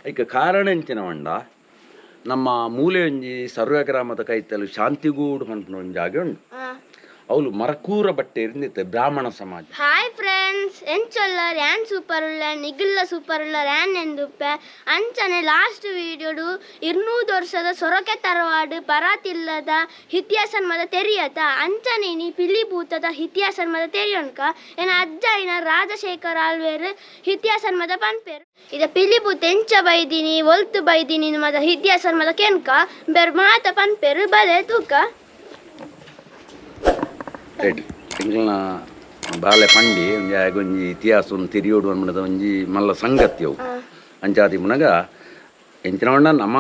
ಐಕ್ ಕಾರಣ ಎಂಚಿನ ಪಂಡ ನಮ್ಮ ಮೂಲೆ ಒಂಜಿ ಸರ್ವ ಗ್ರಾಮದ ಕೈತಲ್ ಶಾಂತಿಗೂಡು ಪನ್ಪುನ ಒಂಜಿ ಜಾಗೆ ಉಂಡು. ಅವ್ಲು ಮರಕೂರ ಬಟ್ಟೆ ಇರ್ನಿತ್ತೆ ಬ್ರಾಹ್ಮಣ ಸಮಾಜ. ಹಾಯ್ ಫ್ರೆಂಡ್ಸ್, ಎಂಚೊಲ್ಲರ್? ಯಾನ್ ಸೂಪರ್ ಉಲ್ಲ, ನಿಗುಲ್ಲ ಸೂಪರ್ ಉಲ್ಲರ್ ಯಾನ್ ಎಂದುಪ್ಪೆ. ಅಂಚನೆ ಲಾಸ್ಟ್ ವೀಡಿಯೋಡು 200 ವರ್ಷದ ಸೊರಕೆ ತರವಾಡು ಪರಾತಿಲ್ಲದ ಇತಿಹಾಸ ಮದ ತೆರಿಯತ. ಅಂಚನೆ ಇನಿ ಪಿಲಿಭೂತದ ಇತಿಹಾಸ ಮದ ತೆರಿಯೊನ್ಕ ಎನ್ನ ಅಜ್ಜ ಇನ ರಾಜಶೇಖರ್ ಆಳ್ವೇರ್ ಇತಿಹಾಸ ಮದ ಪನ್ಪೇರು. ಇದ ಪಿಲಿಭೂತ ಎಂಚ ಬೈದಿನಿ, ಒಲ್ತು ಬೈದಿನಿ ಮದ ಇತಿಹಾಸ ಮದ ಕೆನ್ಕ ಬೇರ್ ಮಾತ ಪನ್ಪೇರು. ಬಲೆ ತೂಕ. ರೈಟ್, ಎಂಕ್ಲನ ಬಾಲೆ ಪಂಡಿ ಒಂಜಿ ಆಯಗ್ ಒಂಜಿ ಇತಿಹಾಸ ಒಂದು ತೆರಿಯೋಡು ಪನ್ಪುನದ ಒಂಜಿ ಮಲ್ಲ ಸಂಗತಿ ಅವು. ಅಂಚಾದಿ ಪುನಗ ಎಂಚಿನ ಪಂಡ ನಮ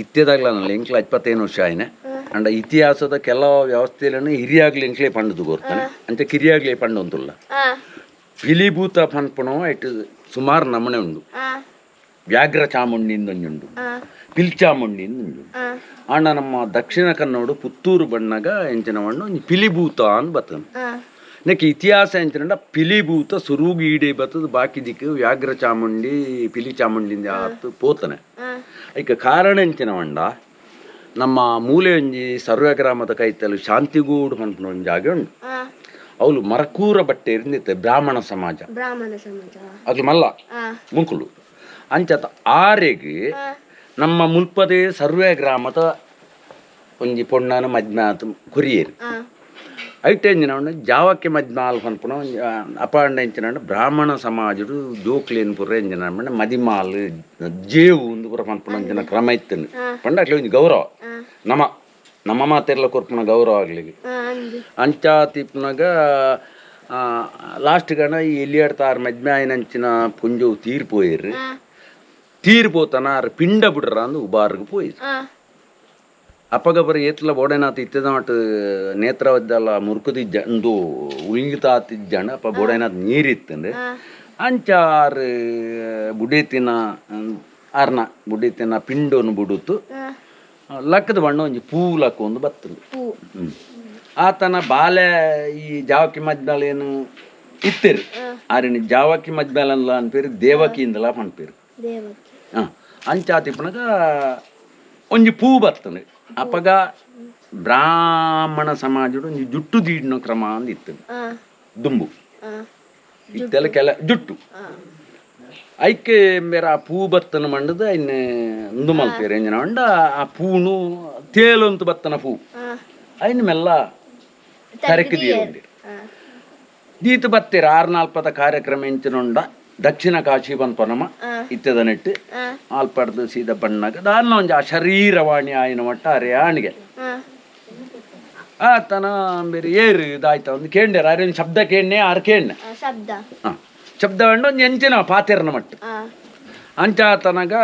ಇತ್ತೆದಾಗ್ಲನಲ್ಲ, ಎಂಕ್ಲ 25 ವರ್ಷ ಆಯ್ನೆ. ಅಂಡ ಇತಿಹಾಸದ ಕೆಲವು ವ್ಯವಸ್ಥೆಗಳನ್ನು ಹಿರಿಯಾಗ್ಲಿ ಎಂಕ್ಲೇ ಪಂಡುದು ಗೊತ್ತಾನೆ, ಅಂಚ ಕಿರಿಯಾಗ್ಲಿ ಪಂಡೊಂದುಲ್ಲ. ಪಿಲಿಭೂತ ಪನ್ಪುನವು ಐಟ್ ಸುಮಾರು ನಮೂನೆ ಉಂಡು. ವ್ಯಾಘ್ರ ಚಾಮುಂಡಿ ಒಂಜಿ ಉಂಡು, ಪಿಲ್ಚಾಮುಂಡಿ ಉಂಡು. ಆಂಡ ನಮ್ಮ ದಕ್ಷಿಣ ಕನ್ನಡ ಪುತ್ತೂರು ಬಣ್ಣಗ ಎಂಚಿನ ಪಂಡ ಒಂಜಿ ಪಿಲಿಭೂತ ಅಂದ್ ಬತ್ತನ. ನೆಕ್ ಇತಿಹಾಸ ಎಂಚಿನ ಪಿಲಿಭೂತ ಸುರುಗು ಈಡೆ ಬತ್ತದ, ಬಾಕಿ ದಿಕ್ಕು ವ್ಯಾಘ್ರ ಚಾಮುಂಡಿ ಪಿಲಿ ಚಾಮುಂಡಿ ಆತು ಪೋತನೆ. ಐಕ್ ಕಾರಣ ಎಂಚಿನ ಪಂಡ ನಮ್ಮ ಮೂಲೆ ಒಂಜಿ ಸರ್ವ ಗ್ರಾಮದ ಕೈತಲ್ ಶಾಂತಿಗೂಡು ಪನ್ಪುನ ಒಂಜಿ ಜಾಗೆ ಉಂಡು. ಅವ್ಲು ಮರಕೂರ ಬಟ್ಟೆ ಇರ್ನಿತ್ತೆ ಬ್ರಾಹ್ಮಣ ಸಮಾಜ. ಬ್ರಾಹ್ಮಣ ಸಮಾಜ. ಅದು ಮಲ್ಲ ಮುಂಕುಲು. ಅಂಚತ ಆರೆಗ್ ನಮ್ಮ ಮುಲ್ಪದೆ ಸರ್ವೇ ಗ್ರಾಮದ ಒಂಜಿ ಪೊಣ್ಣನ ಮಜ್ಮಾತ್ ಕೊರಿಯೇರು. ಐಟ್ ಎಂಚಿನ ಪಂಡ ಜಾವಕ್ಕೆ ಮಜ್ಮಾಲ್ ಪನ್ಪುನ ಒಂಜಿ ಅಪಾಂಡ ಎಂಚಿನ ಪಂಡ ಬ್ರಾಹ್ಮಣ ಸಮಾಜಡು ಜೋಕ್ಲೇನ್ ಪೂರ ಎಂಚಿನ ಪಂಡ ಮದಿಮಾಲ್ ಜೇವು ಉಂದು ಪೂರ ಪನ್ಪುನ ಒಂಜಿನ ಕ್ರಮ ಇತ್ತುಂಡು. ಪಂಡ ಅಕ್ಲೆ ಒಂಜಿ ಗೌರವ, ನಮ ನಮ್ಮ ಮಾತೆರ್ಲ ಕೊರ್ಪುನ ಗೌರವ ಆಗ್ಲಿಗೆ. ಅಂಚ ತಿಪ್ಪುನಗ ಲಾಸ್ಟ್ ಗಣ ಈ ಎಲ್ಲಿಯಾಡ್ತಾರ ಮದ್ಮೆ ಆಯಿನಂಚಿನ ಪೊಂಜೋವು ತೀರ್ ಪೋಯೆರ್. ತೀರ್ ಪೋತನ ಆರ್ ಪಿಂಡ ಬಿಡ್ರ ಅಂದ್ ಉಬಾರ್ಗ್ ಪೋಯೆರ್. ಅಪಗ ಬರ ಏತ್ಲ ಬೋಡೆನಾಥ್ ಇತ್ತದ ಮಟ್ಟ ನೇತ್ರವದ್ದಲ್ಲ ಮುರುಕುದಿಜ್ಜ ಉಂದು ಉಳಿಂಗಿತಾತಿಜ್ಜಂಡ. ಅಪ್ಪ ಬೋಡೆನಾಥ್ ನೀರಿತ್ತಂಡು. ಅಂಚ ಆರ್ ಬುಡೇತಿನ ಆರ್ನ ಬುಡೇತಿನ ಪಿಂಡೊನು ಬುಡುತು ಲಕ್ಕದ ಬಣ್ಣ ಒಂಜಿ ಪೂ ಲಕ್ಕೊಂದು ಬತ್ತಂಡು. ಪೂ. ಆತನ ಬಾಲೆ ಈ ಜಾವಕಿ ಮಜ್ಬಾಲ್ ಏನು ಇತ್ತೆರು ಆರಿನ ಜಾವಕಿ ಮಜ್ಬಾಲ್ ಅನ್ಲ ಅನ್ಪೇರು, ದೇವಕಿ ಇಂದಲ ಪನ್ಪೇರು. ದೇವಕಿ. ಅಂಚಾತಿಪ್ಪುನಗ ಒಂಜಿ ಪೂ ಬರ್ತದೆ. ಅಪಗ ಬ್ರಾಹ್ಮಣ ಸಮಾಜಡು ಒಂಜಿ ಜುಟ್ಟು ದೀಡ್ನ ಕ್ರಮ ಅಂದ್ ಇತ್ತು ದುಂಬು. ಇತ್ತೆಲ್ಲ ಕೆಲ ಜುಟ್ಟು ಐಕೆ ಬೇರೆ ಆ ಪೂ ಬತ್ತನ ಮಂಡದ ಐನ್ ಉಂದು ಮಲ್ಪೇರು. ಎಂಜಿನ ಪಂಡ ಆ ಪೂನು ತೇಲೊಂತು ಬತ್ತನ ಪೂ ಐನ್ ಮೆಲ್ಲ ತರಕು ದೀರೊಂದಿರು. ದೀತು ಬತ್ತೀರ ಆರು ನಾಲ್ಪದ ಕಾರ್ಯಕ್ರಮ ಎಂಚಿನೊಂಡ ದಕ್ಷಿಣ ಕಾಶಿ ಪನ್ಪನಮ ಇತ್ತದ ನೆಟ್ಟು ಆಲ್ಪಡ್ದು ಸೀದ ಬಣ್ಣಗ ದಾನ್ನ ಒಂಜಿ ಆ ಶರೀರವಾಣಿ ಆಯಿನ ಮಟ್ಟ ಅರೆ ಆಣಿಗೆ. ಆತನ ಬೇರೆ ಏರು ಇದಾಯ್ತ ಒಂದು ಕೇಂಡ್ಯಾರ ಅರೆ ಒಂದು ಶಬ್ದ ಕೇಂಡೆ ಆರು ಕೇಂಡೆ. ಶಬ್ದ. ಹಾಂ, ಶಬ್ದ ಪಂಡ ಒಂಜಿ ಎಂಚಿನ ಪಾತೆರ್ನ ಮಟ್ಟ. ಅಂಚ ಆತನಗ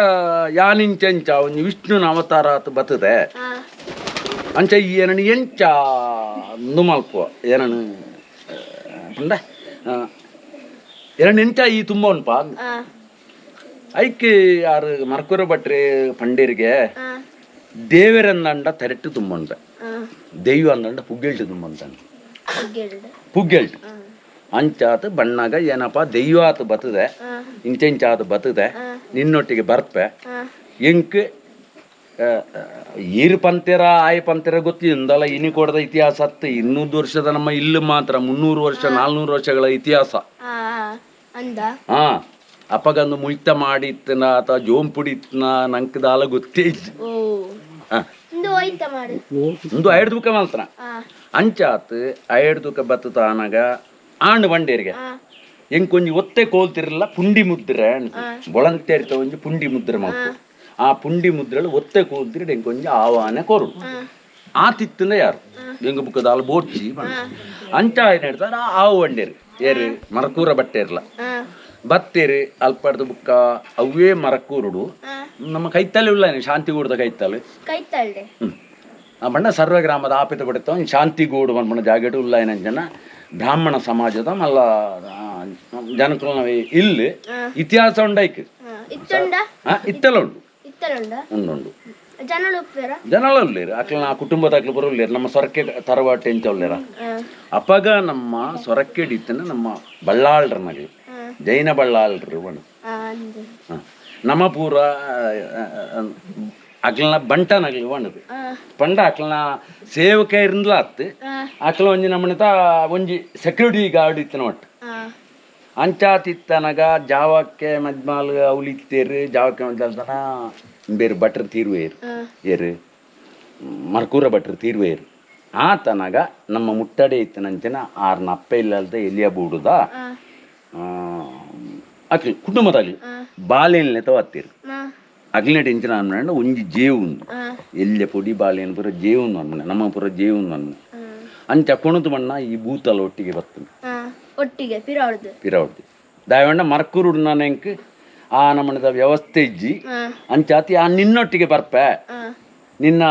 ಯಾನಿಂಚೆಂಚ ಒಂಜಿ ವಿಷ್ಣುನ ಅವತಾರ ಆತು ಬತ್ತದೆ. ಅಂಚ ಈ ಏನನು ಎಂಚ ಉಂದು ಮಲ್ಪುವ ಏನನು ಪಂಡ ಏನನು ಎಂಚ ಈ ತುಂಬ ಉಂಪ. ಐಕೆ ಯಾರು ಮರ್ಕುರ ಭಟ್ರೆ ಪಂಡೇರಿಗೆ ದೇವರಂದಂಡ ತರೆಟ್ಟು ತುಂಬ ಉಂಟ. ದೈವ ಅಂದಂಡ ಪುಗ್ಗೆಲ್ಟು ತುಂಬ ಅಂತಾನೆ. ಪುಗ್ಗೆಲ್ಡ್. ಪುಗ್ಗೆಲ್ಟು. ಅಂಚಾತ ಬಣ್ಣಾಗ ಏನಪ್ಪ ದೈವಾತ ಬತ್ತದೆ, ಇಂಚೆಂಚಾತ ಬತ್ತದೆ, ನಿನ್ನೊಟ್ಟಿಗೆ ಬರ್ಪೆ. ಎಂಕ್ ಈರು ಪಂತೆರ ಆಯ ಪಂತೆರ ಗೊತ್ತಿಂದಲ್ಲ. ಇನಿ ಕೊಡದ ಇತಿಹಾಸ ಅತ್ತು 200 ವರ್ಷದ ನಮ್ಮ ಇಲ್ಲು ಮಾತ್ರ 300 ವರ್ಷ 400 ವರ್ಷಗಳ ಇತಿಹಾಸ. ಅಂದ. ಹಾ, ಅಪ್ಪಗಂದು ಮುಯ್ತ ಮಾಡಿತ್ತನ ಅಥವಾ ಜೋಂಪುಡಿ ಇತ್ತನ ನಂಕದಾಲ ಗೊತ್ತೇ ಇಜ್ಜಿ. ಓ. ಹಾ. ಇಂದು ಹೋಯ್ತ ಮಾಡು. ಒಂದು ಐದು ದುಃಖ ಮಲ್ತನ. ಅಂಚಾತ್ ಐದು ದುಃಖ ಬತ್ತ ಆನಗ ಆಂಡ್ ಬಂಡೇರಿಗೆ ಎಂಕೊಂಜಿ ಒತ್ತೆ ಕೋಲ್ತಿರಲ್ಲ ಪುಂಡಿ ಮುದ್ರೆ ಬೊಳಂತೇರ್ತ ಒಂಜಿ ಪುಂಡಿ ಮುದ್ರೆ ಮಲ್ತು. ಆ ಪುಂಡಿ ಮುದ್ರೆಳು ಒತ್ತೆ ಕೋಲ್ತಿರ ಎಂಕೊಂಜಿ ಆವಾನೆ ಕೊರು ಆ ತಿತ್ತನ ಯಾರು ಎಂಗ ಬುಕ್ಕದಾಲ ಬೋಡ್ಚಿ ಅಂಚ ಏನ್ ಹೇಳ್ತಾರ ಆವು ಬಂಡೇರು ಏರು ಮರಕೂರ ಬಟ್ಟೆರ್ಲ ಬತ್ತೇರು ಅಲ್ಪಡ್ದು ಬುಕ್ಕ ಅವೇ ಮರಕೂರುಡು ನಮ್ಮ ಕೈತಲ್ಲಿ ಉಳ್ಳ ಶಾಂತಿಗೂಡದ ಕೈತಲ್. ಕೈತಲ್ಡೆ. ಆ ಬಣ್ಣ ಸರ್ವ ಗ್ರಾಮದ ಆಪಿತ ಬಡಿತ ಶಾಂತಿಗೂಡು ಪನ್ಪುನ ಜಾಗೆಡ್ ಉಲ್ಲಾಯಿನ ಜನ ಬ್ರಾಹ್ಮಣ ಸಮಾಜದ ಮಲ್ಲ ಜನಕುಲ್ನ ಇಲ್ಲಿ ಇತಿಹಾಸ ಉಂಡೈಕ್. ಇತ್ತುಂಡ. ಇತ್ತೆಲ್ಲ ಉಂಡು. ಇತ್ತಲುಂಡ. ಉಂಡು ಉಂಡು. ಜನಳು ಉಪ್ಪೇರ. ಜನಲ ಉಲ್ಲೇರು, ಅಕ್ಲ ಕುಟುಂಬದ ಅಕ್ಲು ಪೂರ ಉಲ್ಲೇರು. ನಮ್ಮ ಸೊರಕೆ ತರವಾಟೆ ಎಂಚ ಉಲ್ಲೇರ. ಅಪಗ ನಮ್ಮ ಸೊರಕೆ ಡಿತ್ತನ ನಮ್ಮ ಬಳ್ಳಾಳ್ರ ನಗಲು ಜೈನ ಬಳ್ಳಾಳ್ರು ಬಣ್ಣ. ಅಂದು. ನಮ ಪೂರ ಅಕ್ಲನ ಬಂಟನಗ್ಲು ಪಂಡದು. ಪಂಡ ಅಕ್ಲನ ಸೇವಕ ಇರ್ನ್ಲ ಅತ್ತು. ಅಕ್ಲ ಒಂಜಿ ನಮ್ಮನೆತ ಒಂಜಿ ಸೆಕ್ಯೂರಿಟಿ ಗಾರ್ಡ್ ಇತ್ತಿನ ಒಟ್ಟು. ಅಂಚಾತಿತ್ತನಗ ಜಾವಕ್ಕೆ ಮಜ್ಮಾಲ್ ಅವ್ಲು ಇತ್ತೇರು ಜಾವಕ್ಕೆ ಮಜ್ಮಾಲ್ ಬೇರೆ ಭಟ್ರು ತೀರುವೇರು ಏರು ಮರ್ಕೂರ ಭಟ್ರು ತೀರುವೇರು. ಆತನಗ ನಮ್ಮ ಮುಟ್ಟಡೆ ಇತ್ತಿನಂಚಿನ ಆರ್ನ ಅಪ್ಪ ಇಲ್ಲಲ್ದ ಎಲಿಯ ಬೂಡುದ ಅಕ್ಲು ಕುಟುಂಬದಾಗ್ಲಿ ಬಾಲೆನ್ಲೆ ತವತ್ತೀರು. ಅಗ್ಲಿನೆಟ್ ಇಂಚಿನ ಅನ್ಮಂಡ ಒಂಜಿ ಜೇವುಂದು ಎಲ್ಯ ಪೊಡಿ ಬಾಳೆನ್ ಪೂರ ಜೇವುಂದು ಅನ್ಮನೆ ನಮ್ಮ ಪೂರ ಜೇವುಂದು ಅನ್ಮನೆ ಅಂಚ ಕೊಣತು ಬಣ್ಣ ಈ ಬೂತಲ ಒಟ್ಟಿಗೆ ಬರ್ತದೆ. ಒಟ್ಟಿಗೆ ಪಿರವಡ್ದು ಪಿರವಡ್ದು ದಾಯವಂಡ ಮರ್ಕೂರುಡು ನಾನು ಎಂಕ್ ಆ ನಮ್ಮನೆದ ವ್ಯವಸ್ಥೆ ಇಜ್ಜಿ. ಅಂಚಾತಿ ಆ ನಿನ್ನೊಟ್ಟಿಗೆ ಬರ್ಪೆ ನಿನ್ನ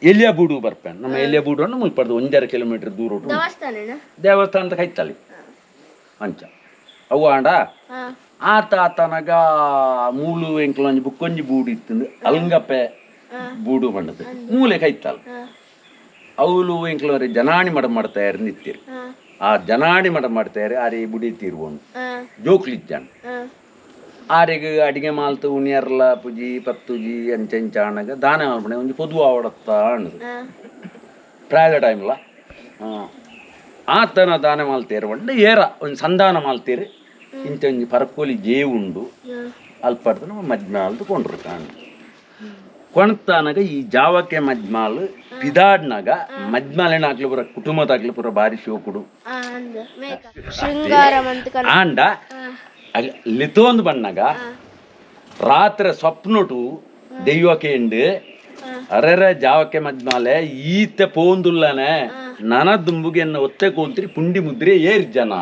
ಎಲಿಯ ಬೂಡು ಬರ್ಪೆ ನಮ್ಮ ಎಲಿಯ ಬೂಡು ಅನ್ನು ಮುಲ್ಪಡ್ದು 1.5 ಕಿಲೋಮೀಟರ್ ದೂರ ಉಂಟು. ದೇವಸ್ಥಾನ ದೇವಸ್ಥಾನದ ಕೈತಲ್ಲಿ ಅಂಚ ಅವು ಆಂಡ ಆತ ಆತನಗ ಮೂಲು ಎಂಕ್ಲ ಒಂಜಿ ಬುಕ್ಕೊಂಜಿ ಬೂಡು ಇತ್ತಂದು ಅಲ್ಂಗಪ್ಪೆ ಬೂಡು ಬಣ್ಣದ ಮೂಲೆ ಕೈತಲ್ ಅವಳು ಎಂಕ್ಲವರೆ ಜನಾಣಿ ಮಡ ಮಾಡ್ತಾಯಾರು ನಿತ್ತೀರಿ. ಆ ಜನಾಣಿ ಮಡ ಮಾಡ್ತಾಯಾರು ಆರೆ ಬುಡಿ ತೀರ್ವೋನು ಜೋಕ್ಲಿಜ್ಜಾನ ಆರೆಗ್ ಅಡಿಗೆ ಮಾಲ್ತು ಉಣಿಯರ್ಲ ಪುಜಿ ಪತ್ತುಜಿ ಅಂಚಂಚಾಣಗ ದಾನ ಮಲ್ಪಣೆ ಒಂಜಿ ಪೊದು ಆವಡತ್ತ ಅನ್ನದು ಪ್ರಾಯದ ಟೈಮ್ಲ ಆತನ ದಾನ ಮಾಲ್ತೇರು ಪಂಡ ಏರ ಒಂಜಿ ಸಂಧಾನ ಮಾಲ್ತೇರು ಇಂಚ ಒಂಜಿ ಪರಕೋಲಿ ಜೇವುಂಡು ಅಲ್ಪಡ್ದು ನಮ್ಮ ಮಜ್ಮಾಲ್ದು ಕೊಂಡ್ರು ಕಾಣ್ ಕೊಣತಾನಗ ಈ ಜಾವಕ್ಕೆ ಮಜ್ಮಾಲ್ ಪಿದಾಡ್ನಾಗ ಮಜ್ಮಾಲೇನ ಆಗ್ಲಿ ಪೂರ ಕುಟುಂಬದಾಗ್ಲಿ ಪೂರ ಬಾರಿ ಶೋಕುಡು ಶೃಂಗಾರ ಆಂಡ ಲಿತೋಂದು ಬಣ್ಣಗ ರಾತ್ರಿ ಸ್ವಪ್ನಟು ದೈವಕ್ಕೆ ಅರೆರೆ ಜಾವಕ್ಕೆ ಮಜ್ಮಾಲೆ ಈತ ಪೋಂದುಲ್ಲನೆ ನನ ದುಂಬುಗೆ ಎನ್ನ ಒತ್ತೆ ಕೋಂತ್ರಿ ಪುಂಡಿ ಮುದ್ರೆ ಏರ್ ಜನ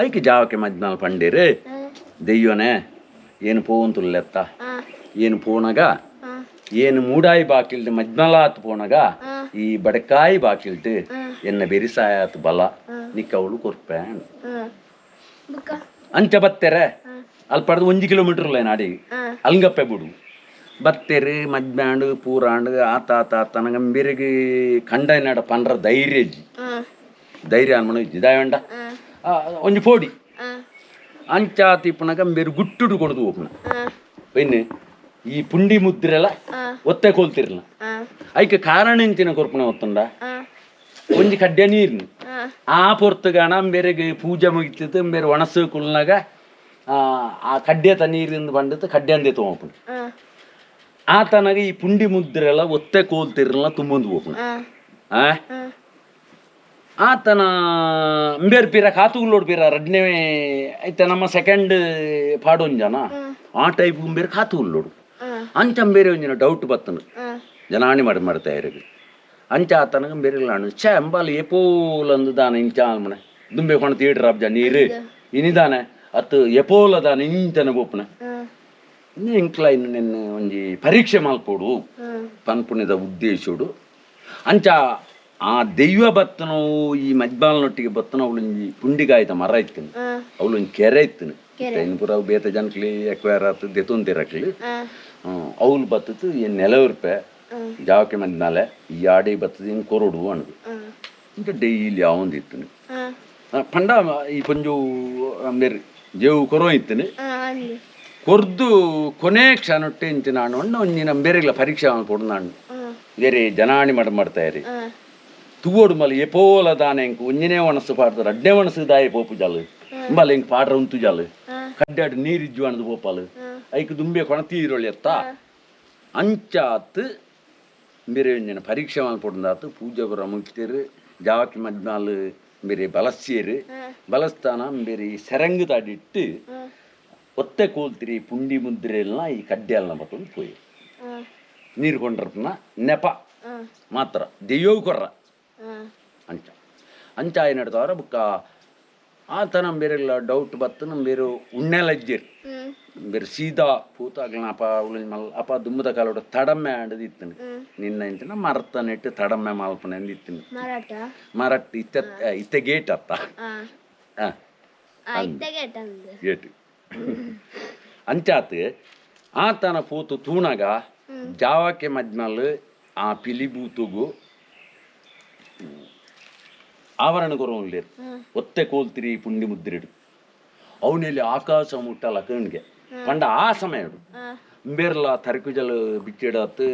ಐಕೆ ಜಾವಕ್ಕೆ ಮಜ್ಮಾಲ್ ಪಂಡೇರು ದೆಯ್ಯೋನೆ ಏನು ಪೋಂತುಲ್ಲೆತ್ತ ಏನು ಪೋನಗ ಏನು ಮೂಡಾಯಿ ಬಾಕಿಲ್ದು ಮಜ್ಮಲಾತ್ ಪೋನಗ ಈ ಬಡಕಾಯಿ ಬಾಕಿಲ್ದು ಎನ್ನ ಬೆರಿಸಾಯಾತ್ ಬಲ ನಿಕ್ಕವಳು ಕೊರ್ಪೆ ಅಂಚ ಬತ್ತೆರೆ ಅಲ್ಪಡ್ದು 1 ಕಿಲೋಮೀಟರ್ ಇಲ್ಲ ನಾಡಿ ಅಲ್ಗಪ್ಪೆ ಬಿಡು ಬತ್ತೆರು ಮಜ್ಮ್ಯಾಂಡು ಪೂರಾಂಡು ಆತ ಆತ ಆತ ನಂಗೆ ಕಂಡ ನಡ ಪಂಡ್ರ ಧೈರ್ಯ ಇಜ್ಜಿ ಧೈರ್ಯ ಅನ್ಮಣ ಇಜ್ಜಿ ದಾಯಂಡ ಒಂಜಿ ಪೋಡಿ ಅಂಚ ತಿಪ್ಪುನಗ ಬೇರೆ ಗುಟ್ಟುಡು ಕೊಡ್ದು ಹೋಗ್ನ ಇನ್ನು ಈ ಪುಂಡಿ ಮುದ್ರೆಲ್ಲ ಒತ್ತೆ ಕೋಲ್ತಿರ್ಲ ಐಕೆ ಕಾರಣ ಇಂಚಿನ ಕೊರ್ಪುಣ ಒತ್ತುಂಡ ಒಂಜಿ ಕಡ್ಡೆ ನೀರ್ನು ಆ ಪೊರ್ತುಗಾಣ ಬೇರೆಗೆ ಪೂಜೆ ಮುಗಿತಿತ್ತು ಬೇರೆ ಒಣಸು ಕುಲ್ನಾಗ ಆ ಕಡ್ಡೆ ನೀರಿಂದ ಬಂಡಿತ್ತು ಕಡ್ಡೆ ಅಂದೆ ತೊಗೊಂಪುಣ ಆತನಾಗ ಈ ಪುಂಡಿ ಮುದ್ರೆಲ್ಲ ಒತ್ತೆ ಕೋಲ್ತಿರ್ಲ ತುಂಬೊಂದು ಹೋಗ್ನ ಆತನ ಬೇರೆ ಪೀರ ಕಾತುಗುಲೋಡ್ ಪೀರ ರಡ್ನೇ ಐತ ನಮ್ಮ ಸೆಕೆಂಡ್ ಪಾಡೊಂಜನ ಆ ಟೈಪ್ ಬೇರೆ ಕಾತುಗುಲ್ಲೋಡು ಅಂಚ ಬೇರೆ ಒಂಜಿನ ಡೌಟ್ ಬತ್ತನು ಜನಾಣಿ ಮಾಡಿ ಮಾಡ್ತಾ ಇರಬೇಕು ಅಂಚ ಆತನಗ ಬೇರೆ ಛೇ ಅಂಬಾಲ ಎಪೋಲಂದು ದಾನ ಇಂಚ ಆಲ್ಮನೆ ದುಂಬೆ ಕೊಣ ತೀಡ್ರ ಅಬ್ಜ ನೀರು ಇನಿದಾನೆ ಅತ್ತು ಎಪೋಲ ದಾನ ಇಂಚನ ಬೋಪನ ಇಂಕ್ಲ ಇನ್ನು ನಿನ್ನ ಒಂಜಿ ಪರೀಕ್ಷೆ ಮಲ್ಪೊಡು ಪನ್ಪುಣಿದ ಉದ್ದೇಶೋಡು ಅಂಚ ಆ ದೈವ ಬತ್ತನವು ಈ ಮಜ್ಬಾಲ್ನೊಟ್ಟಿಗೆ ಬತ್ತನ ಅವಳೊಂಜಿ ಪುಂಡಿಗಾಯ್ತ ಮರ ಇತ್ತಿನ ಅವಳೊಂಜಿ ಕೆರೆ ಇತ್ತಿನ ಇನ್ನು ಪೂರ ಅವು ಬೇತೆ ಜನಕ್ಲಿ ಎಕ್ವೈರ್ ಆತು ದೆತೊಂತಿರಕ್ಲಿ ಅವ್ಲು ಬತ್ತತ್ತು ಏನು ನೆಲವಿರ್ಪೆ ಜಾವಕ್ಕೆ ಮಂದಿನಾಲೆ ಈ ಆಡಿ ಬತ್ತದ ಇನ್ನು ಕೊರಡು ಅನ್ನೋದು ಇಂಚ ಡೈಲಿ ಯಾವೊಂದು ಇತ್ತಿನ ಪಂಡ ಈ ಪಂಜು ಬೇರೆ ಜೇವು ಕೊರೋ ಇತ್ತಿನ ಕೊರ್ದು ಕೊನೆ ಕ್ಷಣೊಟ್ಟೆ ಇಂಚಿನ ಅಣ್ಣ ಒಂಜಿನ ಬೇರೆಗ್ಲ ಪರೀಕ್ಷೆ ಕೊಡು ನಾನು ಬೇರೆ ಜನಾಣಿ ಮಡ ಮಾಡ್ತಾ ಇರಿ ತುವೋಡು ಮಲ್ಲ ಎಪೋಲ ದಾನೆ ಎಂಕ್ ಒಂಜಿನೇ ಒಣಸು ಪಾಡ್ತಾರೆ ಅಡ್ನೇ ಒಣಸು ದಾಯ ಪೋಪು ಜಾಲು ಇಂಬಾಲ ಎಂಕ್ ಪಾಡ್ರ ಉಂತು ಜಾಲು ಕಡ್ಡಾಡು ನೀರಿಜ್ಜು ಅಣದು ಪೋಪಾಲು ಐಕ್ ದುಂಬೆ ಕೊಣ ತೀರೊಳಿ ಎತ್ತ ಅಂಚಾತ್ ಬೇರೆ ಒಂಜಿನ ಪರೀಕ್ಷೆ ಮಲ್ಪೊಡುಂದಾತು ಪೂಜೆ ಪೂರ ಮುಗಿತೇರು ಜಾವಕಿ ಮಜ್ಮಾಲ್ ಬೇರೆ ಬಲಸ್ಸೇರು ಬಲಸ್ಥಾನ ಬೇರೆ ಸೆರಂಗು ತಾಡಿಟ್ಟು ಒತ್ತೆ ಕೋಲ್ತಿರಿ ಪುಂಡಿ ಮುದ್ರೆ ಎಲ್ಲ ಈ ಕಡ್ಡೆ ಎಲ್ಲ ಬತ್ತೊಂದು ಪೋಯಿ ನೀರು ಕೊಂಡ್ರಪ್ನ ನೆಪ ಮಾತ್ರ ದೆಯ್ಯೋ ಕೊರ್ರ ಅಂಚ ಅಂಚ ಏನಿಡ್ತಾವ್ರ ಬುಕ್ಕ ಆತ ನಮ್ಮ ಬೇರೆ ಡೌಟ್ ಬತ್ತು ನಮ್ಮ ಬೇರೆ ಉಣ್ಣೆಲಜ್ಜಿರ್ ಬೇರೆ ಸೀದಾ ಪೂತಾಗ್ಲ ಅಪ ಉಳಿನ ಮಲ್ ಅಪ ದುಮ್ಮದ ಕಾಲೋಡ ತಡಮ್ಮೆ ಆಡದು ಇತ್ತನು ನಿನ್ನ ಇಂಚಿನ ಮರತ ನೆಟ್ಟು ತಡಮ್ಮೆ ಮಲ್ಪನೆ ಇತ್ತನು ಮರಾಠ ಮರಟ್ ಇತ್ತ ಇತ್ತೆ ಗೇಟ್ ಅತ್ತ ಗೇಟ್ ಅಂಚಾತ್ ಆತನ ಪೂತು ತೂಣಗ ಜಾವಕ್ಕೆ ಮಜ್ಮಲ್ ಆ ಪಿಲಿಬೂತುಗು ಆವರಣ ಕೊರವನ್ಲೇರು ಒತ್ತೆ ಕೋಲ್ತಿರಿ ಪುಂಡಿ ಮುದ್ರಿಡು ಅವನಲ್ಲಿ ಆಕಾಶ ಮುಟ್ಟಲ ಕಣ್ಗೆ ಪಂಡ ಆ ಸಮಯಡು ಬೇರ್ಲ ತರಕುಜಲ್ ಬಿಚ್ಚಿಡತ್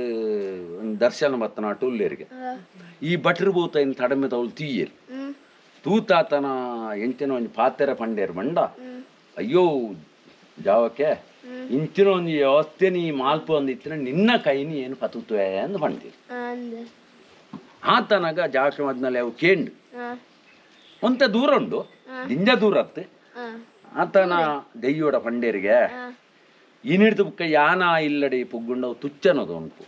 ದರ್ಶನ ಬತ್ತನ ಟುಲ್ಲೇರಿಗೆ ಈ ಭಟ್ರು ಭೂತ ಇನ್ ತಡಮೆ ತವಳು ತೀಯರು ತೂತಾತನ ಎಂಚಿನ ಒಂಜಿ ಪಾತೆರ ಪಂಡೇರು ಬಂಡ ಅಯ್ಯೋ ಜಾವಕ್ಕೆ ಇಂಚಿನ ಒಂಜಿ ವ್ಯವಸ್ಥೆ ನೀ ಮಾಲ್ಪು ಅಂದಿತ್ತಿನ ನಿನ್ನ ಕೈನಿ ಏನು ಪತುತ್ವೆ ಅಂದ್ ಪಂಡೀರು. ಆತನಾಗ ಜಾವಕ್ಕೆ ಮದ್ನಲ್ಲಿ ಅವು ಕೇಂಡು ಒಂತ ದೂರ ಉಂಡು ದಿಂಜ ದೂರ ಅತ್ತು ಆತನ ದೆಯ್ಯೋಡ ಪಂಡೇರಿಗೆ ಇನಿಡ್ದು ಬುಕ್ಕ ಯಾನ ಇಲ್ಲಡೆ ಪುಗ್ಗುಂಡವು ತುಚ್ಚನದು ಉಂಟು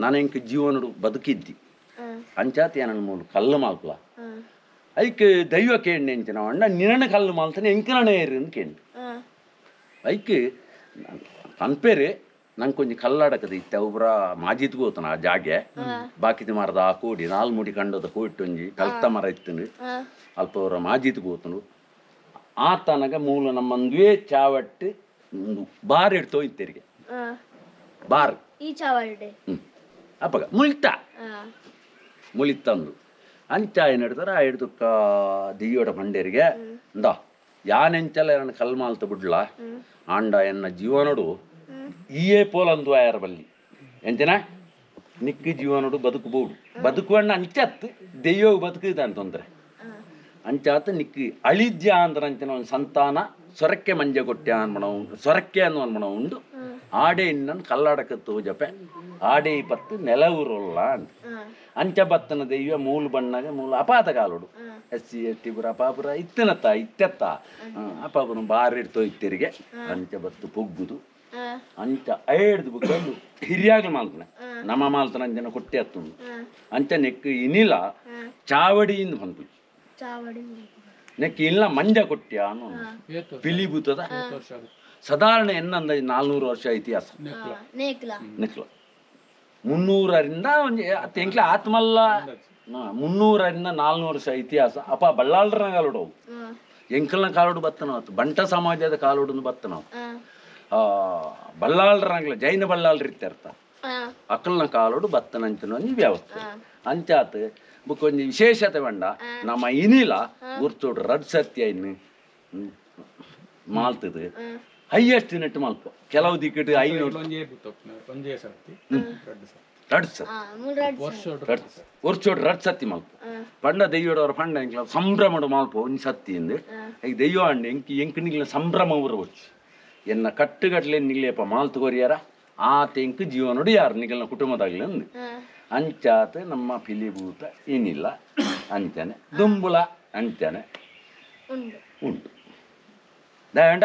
ನಾನೆಂಕ ಜೀವನಡು ಬದುಕಿದ್ದಿ ಅಂಚಾತಿ ನನ್ನ ಮೂಲು ಕಲ್ಲು ಮಾಲ್ಪಲ ಐಕ್ ದೈವ ಕೇಂಡು ಎಂಚಿನ ಅಣ್ಣ ನಿನ್ನ ಕಲ್ಲು ಮಾಲ್ತಾನೆ ಎಂಕನ ಏರು ಅಂತ ಕೇಂಡು ಐಕ್ ಪನ್ಪೇರು ನಂಗೆ ಕೊಂಚ ಕಲ್ಲಡಕದ ಇತ್ತೆ ಒಬ್ಬರ ಮಾಜಿದ್ ಗೋತನ ಆ ಜಾಗೆ ಬಾಕಿದ ಮರದ ಆ ಕೋಡಿ ನಾಲ್ ಮುಡಿ ಕಂಡದ ಕೋಯಿಟ್ಟೊಂಜಿ ಕಲ್ತ ಮರ ಇತ್ತು ಅಲ್ಪ ಅವರ ಮಾಜಿದ್ ಗೋತನು ಆತನಗ ಮೂಲ ನಮ್ಮಂದುವೇ ಚಾವಟ್ಟು ಬಾರ್ ಇಡ್ತೋ ಇತ್ತೆರಿಗೆ ಬಾರ್ ಈ ಚಾವಲ್ಡೆ ಅಪ್ಪಗ ಮುಳಿತ ಮುಳಿತಂದು ಅಂಚ ಏನಿಡ್ತಾರೆ ಆ ಹಿಡ್ದುಕ್ಕ ದಿಯ್ಯೋಡ ಪಂಡೇರಿಗೆ ಇಂದ ಯಾನೆಂಚಲ ನನ್ನ ಕಲ್ಮಾಲ್ತ ಬಿಡ್ಲ ಆಂಡ ಎನ್ನ ಜೀವನಡು ಈಯೇ ಪೋಲಂದು ಆಯರ ಬಲ್ಲಿ ಎಂಚನ ನಿಕ್ಕ ಜೀವನಡು ಬದುಕಬಹುದು ಬದುಕುವಣ್ಣ ಅಂಚತ್ತು ದೆಯ್ಯೋ ಬದುಕಿದ ತೊಂದರೆ ಅಂಚಾತ ನಿಕ್ಕಿ ಅಳಿದ್ಯ ಅಂದ್ರೆ ಅಂಚಿನ ಒಂದು ಸಂತಾನ ಸೊರಕ್ಕೆ ಮಂಜೆ ಕೊಟ್ಟೆ ಅನ್ಮಣ ಸೊರಕ್ಕೆ ಅನ್ನೋ ಅನ್ಮಣ ಉಂಡು ಆಡೆ ಇನ್ನನ್ನು ಕಲ್ಲಾಡಕ ತೋಜಪೆ ಆಡೆ ಪತ್ತು ನೆಲ ಊರಲ್ಲ ಅಂತ ಅಂಚ ಬತ್ತನ ದೈವ ಮೂಲ ಬಣ್ಣಗ ಮೂಲ ಅಪಾತ ಕಾಲುಡು ಎಸ್ ಸಿ ಎಸ್ ಟಿ ಪುರ ಅಪಾಪುರ ಇತ್ತನತ್ತ ಇತ್ತೆತ್ತ ಅಪಾಪುರ ಬಾರಿ ಇಡ್ತೋ ಇತ್ತಿರಿಗೆ ಅಂಚ ಬತ್ತು ಪೊಗ್ಗುದು ಅಂಚ ಐಡ್ದು ಬುಕ್ಕ ಹಿರಿಯಾಗಲು ಮಾಲ್ತನೆ ನಮ್ಮ ಮಾಲ್ತನ ಅಂಚನ ಕೊಟ್ಟೆ ಅತ್ತುಂಡು ಅಂಚ ನೆಕ್ಕು ಇನಿಲ ಚಾವಡಿಯಿಂದ ಬಂತು ನೆಕ್ ಇಲ್ಲ ಮಂಜ ಕೊಟ್ಯ ಅನ್ನೋ ಪಿಲಿಭೂತದ ಸಾಧಾರಣ ಎನ್ನಂದ 400 ವರ್ಷ ಇತಿಹಾಸ ನೆಕ್ಲ 300ರಿಂದ ಒಂಜಿ ಎಂಕ್ಲ ಆತ್ಮಲ್ಲ 300ರಿಂದ 400 ವರ್ಷ ಇತಿಹಾಸ. ಅಪ್ಪ ಬಳ್ಳಾಳ್ರನ ಕಾಲೋಡು ಅವು ಎಂಕಲ್ನ ಕಾಲೋಡು ಬತ್ತನವ ಬಂಟ ಸಮಾಜದ ಕಾಲೋಡು ಬತ್ತನವ ಬಳ್ಳಾಳ್ರಂಗ್ಲ ಜೈನ ಬಳ್ಳಾಳ್ರ ಇತ್ಯರ್ಥ ಅಕಲ್ನ ಕಾಲೋಡು ಬತ್ತನಂಚಿನ ಒಂಜಿ ವ್ಯವಸ್ಥೆ ಅಂಚಾತ್ ಬುಕ್ ಒಂಜಿ ವಿಶೇಷತೆ ಬಂಡ ನಮ್ಮ ಇನಿಲ ಗುರ್ತೋಡು ರಡ್ ಸತ್ಯ ಇನ್ನು ಮಾಲ್ತದ ಹೈಯೆಸ್ಟ್ ನೆಟ್ ಮಲ್ಪ ಕೆಲವು ದಿಕ್ಕಿಟ್ಟು 500 ರಡ್ ಸತಿ ವರ್ಷೋಡು ರಡ್ ಸತಿ ಮಲ್ಪ ಪಂಡ ದೆಯ್ಯೋಡವ್ರ ಪಂಡ ಎಂಕ್ಲ ಸಂಭ್ರಮಡು ಮಲ್ಪ ಒಂಜಿ ಸತಿ ಇಂದು ಈಗ ದೆಯ್ಯೋ ಅಂಡ ಎಂಕ್ ಎಂಕ್ ನಿಗ್ಲ ಸಂಭ್ರಮ ಊರ వచ్చು ಎನ್ನ ಕಟ್ಟುಗಟ್ಲೆ ನಿಗ್ಲೇಪ ಮಾಲ್ತು ಕೊರಿಯಾರ ಆತ ಎಂಕ್ ಜೀವನೋಡು ಯಾರು ನಿಗಲ್ನ ಕುಟುಂಬದಾಗ್ಲಿ ಅಂದು ಅಂಚಾತ ನಮ್ಮ ಪಿಲಿಭೂತ ಏನಿಲ್ಲ ಅಂಚನೆ ದುಂಬುಲ ಅಂಚನೆ ಉಂಟು ದಯಂಡ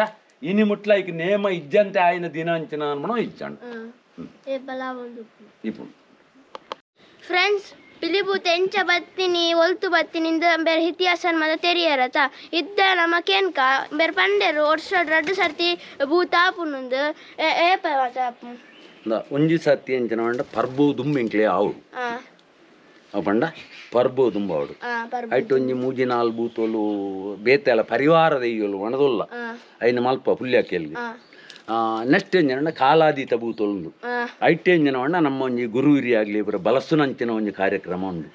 ಇನಿ ಮುಟ್ಲ ಇಕ್ ನೇಮ ಇಜ್ಜಂತೆ ಆಯ್ನ ದಿನ ಅಂಚಿನ ಅನ್ಮಣೋ ಇಜ್ಜಂಡ ಇಪ್ಪು. ಫ್ರೆಂಡ್ಸ್ ಪಿಲಿಭೂತ ಎಂಚ ಬತ್ತಿನಿ ಒಲ್ತು ಬತ್ತಿನಿ ಇಂದ ಬೇರೆ ಇತಿಹಾಸ ಮದ ತೆರಿಯರತ ಇದ್ದ ನಮ್ಮ ಕೇನ್ಕ ಬೇರೆ ಪಂಡೆರು ವರ್ಷ ರಡ್ಡು ಸರ್ತಿ ಭೂತ ಆಪುನುಂದು ಏಪ ಆಪು ಒಂಜಿ ಸರ್ತಿ ಎಂಚಿನ ಪಂಡ ಪರ್ಬು ದುಂಬು ಎಂಕ್ಲೆ ಆವು ಅವು ಪಂಡ ಪರ್ಬು ದುಂಬು ಆವಡು ಐಟ್ ಒಂಜಿ ಮೂಜಿ ನಾಲ್ ಬೂತೋಲು ಬೇತೆಲ ಪರಿವಾರ ದೆಯ್ಯೋಲು ಒಣದೊಲ್ಲ ಐನ ಮಲ್ಪ ಪುಲ್ಯಾಕೆಲ್ಗೆ ನೆಕ್ಸ್ಟ್ ಎಂಜನ ಕಾಲಾದೀತ ಬೂತೊಲುಂದು ಐಟ್ ಎಂಜನ ಪಂಡ ನಮ್ಮ ಒಂಜಿ ಗುರು ಹಿರಿಯಾಗ್ಲಿ ಇಬ್ಬರ ಬಲಸುನಂಚಿನ ಒಂಜಿ ಕಾರ್ಯಕ್ರಮ ಉಂಡು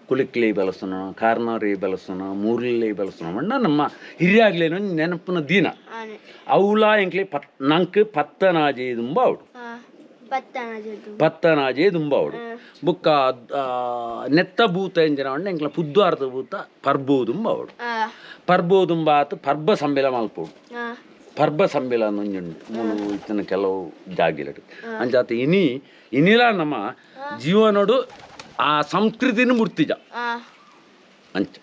ಕುಲಿಕ್ಲಿ ಬಲಸುನ ಕಾರ್ನರಿ ಬಲಸುನ ಮೂರ್ಲಿ ಬಲಸುನ ಪಂಡ ನಮ್ಮ ಹಿರಿಯಾಗ್ಲೇನು ನೆನಪಿನ ದಿನ ಅವಳ ಎಂಕ್ಲಿ ಪತ್ ನಂಕ್ ಪತ್ತನಾಜೆ ದುಂಬ ಅವಡು ಪತ್ತನಾಜೆ ದುಂಬ ಅವಡು ಬುಕ್ಕ ನೆತ್ತ ಭೂತ ಎಂಜಿನ ಪಂಡ ಎಂಕ್ಲ ಪುದ್ವಾರ್ದ ಭೂತ ಪರ್ಬೋ ದುಂಬ ಅವಡು ಪರ್ಬೋ ದುಂಬ ಆತು ಪರ್ಬ ಸಂಬಿಲ ಮಲ್ಪೋಡು ಪರ್ಬ ಸಂಬಿಲ ಒಂಜುಂಡು ಮೂಲು ಇತ್ತಿನ ಕೆಲವು ಜಾಗಿಲಡು ಅಂಚಾತ ಇನಿ ಇನಿಲ ನಮ್ಮ ಜೀವನೋಡು ಆ ಸಂಸ್ಕೃತಿನ ಮುರ್ತಿಜ ಅಂಚ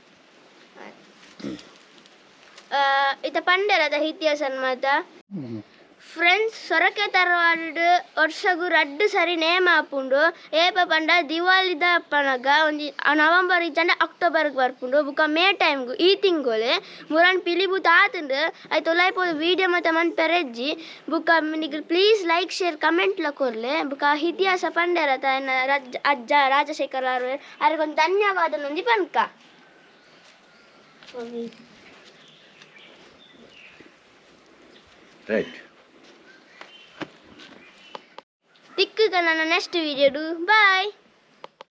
ಇತ ಪಂಡೆರದ ಇತಿಹಾಸ ಮಾತ. ಫ್ರೆಂಡ್ಸ್ ಸೊರಕೆ ತರವಾಡು ವರ್ಷಗು ರಡ್ಡು ಸರಿ ನೇಮ ಆಪುಂಡು ಏಪ ಪಂಡ ದಿವಾಳಿದ ಪನಗ ಒಂಜಿ ನವಂಬರ್ ಇಜ್ಜಂಡ ಅಕ್ಟೋಬರ್ಗ್ ಬರ್ಪುಂಡು ಬುಕ್ಕ ಮೇ ಟೈಮ್ಗು ಈ ತಿಂಗೊಲೆ ಮುರನ್ ಪಿಲಿಬೂತ ಆತುಂಡು ಐತ ಉಲಾಯ್ಪೋದು ವೀಡಿಯೋ ಮತ ಮನ್ ಪೆರೆಜ್ಜಿ ಬುಕ್ಕ ನಿಗ್ಲ್ ಪ್ಲೀಸ್ ಲೈಕ್ ಶೇರ್ ಕಮೆಂಟ್ ಲ ಕೊರ್ಲೆ ಬುಕ್ಕ ಇತಿಹಾಸ ಪಂಡೆರತ ಅಜ್ಜ ರಾಜಶೇಖರ ಅರೆಗೊಂದು ಧನ್ಯವಾದ ನೊಂಜಿ ಪನ್ಕ. ರೈಟ್ ತಿಕ್ಕುಗ ನನ್ನ ನೆಕ್ಸ್ಟ್ ವಿಡಿಯೋಡು ಬಾಯ್.